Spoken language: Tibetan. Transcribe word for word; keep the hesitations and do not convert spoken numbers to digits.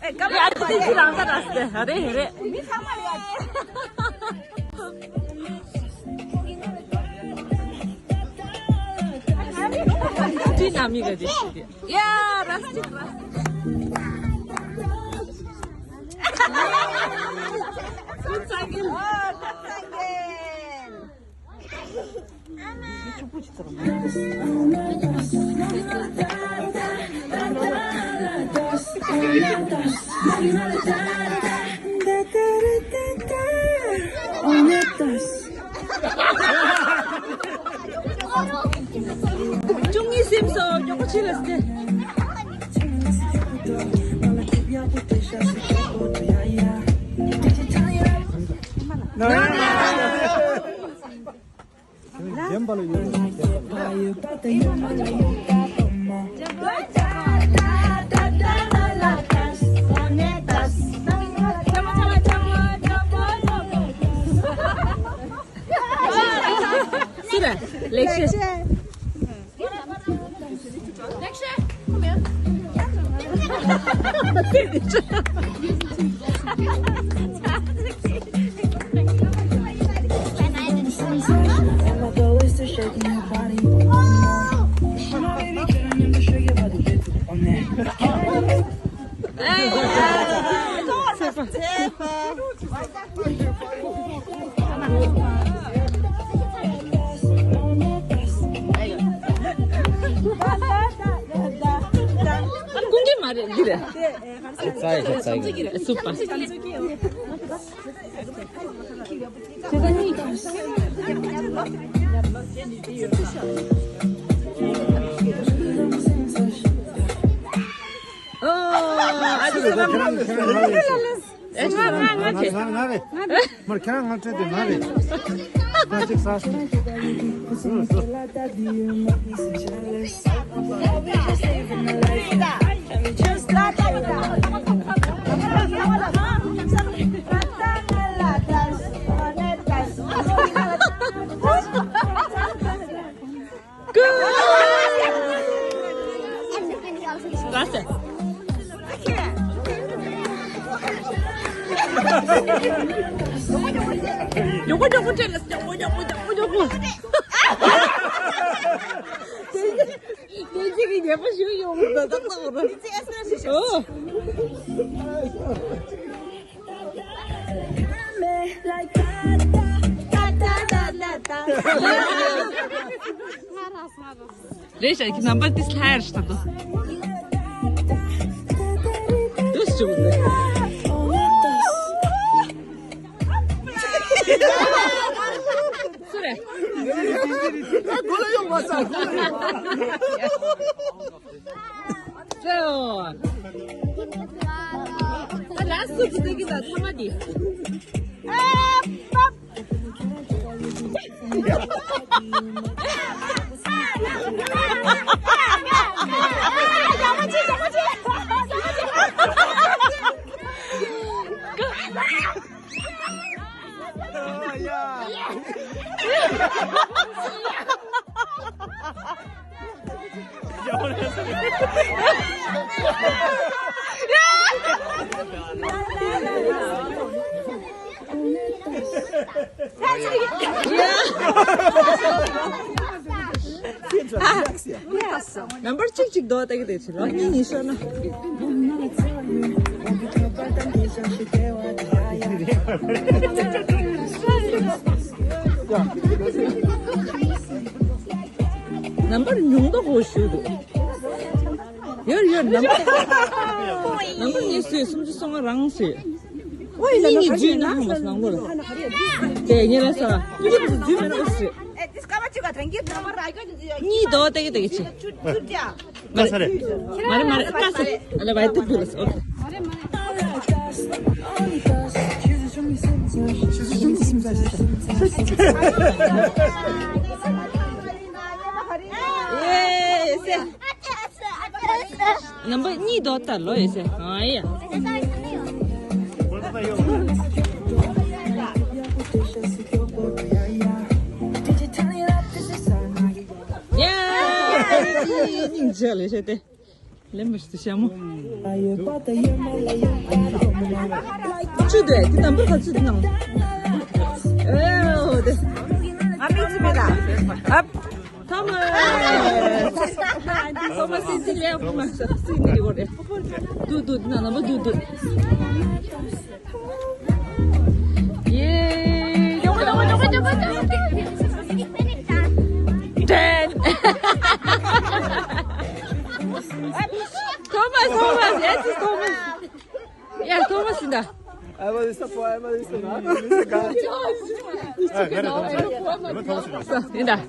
སྐབས་ལ་ཨ་ཏི་ཤི་རང་ད་ར་སྟེ་ཧ་རེ་ཧེ་རེ། མི་ཚང་མ་ཡོད། ཏི་ན་མི་ག་ཏི་ཤི་ཏི། ཡ་ར་སི་ཏི་ར་སི་ཏི། ཁོ་ཚང་གི། ཨོ་ཁོ་ཚང་གི། ཅུང་ངི་སེམས་སོ་མགྱོགས་པོ་ཕྱི་ལ་སྟེ། སུ་རེད། ལེགས་བཤད། ཀུན་གྱིས་མ་རེད་འདི་རེད། ཚ་ཡི་ཚ་ཡི། སུ་པ། ཨོ། ཨ་ཅེ་ས་ལ་ལ། ཨེ་ང་ང་ང་ཆེ། ང་ང་རེད། མར་ཁྱེད་རང་ང་ཁྲེལ་དེ་ང་རེད། ང་གཅིག་ཟ། རེད་ཤག་གི་རྣམ་པ་དེ་སླར་ཡང་ཞིག་ད་དོ། དུ་ཞུགས་ནས། སུ་རེད། ད་གོ་ལ་ཡོང་མ་ས། ལ་སུ་ཚུགས་ཀྱི་ད་ཐ་མ་དེ། རྣམ་པར་གཅིག་གཅིག་རྡོག་ལྟ་གི་དེ་ཚོ་ལ་གཉིས་གཉིས་ཤོར་ན། རྣམ་པར་ཉུང་དོ་གོ་ཞུ་འདུག་ཡོད་ཡོད། རྣམ་པར་རྣམ་པར་ངས་བཟོས་སུམ་ཅུ་སོ་ལྔ་རང་བཟོས། ཨོ་ཡིན་ན་གཉིས་ནག་གཉིས་ཁ་འཇུས་ན་ཧ་མ་སོང་ལོ། དེ་ཉེ་ལ་ས་གཉིས་ཁ་འཇུས་མེད་ན་ཨོ་སི། གཉིས་རྡོག་ཏེ་གི་ཏེ་གི་ཆི། མ་རེད། མ་རེད་མ་རེད། ཨ་ཀ་སི། ཨ་ལ་བའི་ཏུ་ཏུ་ལ་སི། ཨོ་ཀེ། ཡེ་སི། རྣམ་པ་གཉིས་རྡོག་ལྟ་ལོ་ཡེ་སི། ཨ་ཡ། ཡ། སྙིང་རྗེ་ལེ་ཤ་སྟེ། ལེན་མི་ཤི་ཤ་མོ། ཆུ་དེ་དེ་དམ་པོ་ཁ་ཆུ་དེ་ནང་། ཨེ་འོ་དེ། ང་མིག་ཅི་མེད་ད། ཨབ། ཐོ་མ་སི། ཐོ་མ་སི་ཅི་ལེ་བུ་མ་ས་སི་ནི་རི་གོ་རེ། དུ་དུ་ན་ན་བ་དུ་དུ། ཡེ། ཡོང་གི་ཡོང་གི་ཡོང་གི་ཡོང་གི་ཡོང་གི། ཏན། Thomas, Thomas, yes, it's Thomas. Yeah, Thomas in there. Emma ist davor, Emma ist danach. Emma ist egal. So, in there.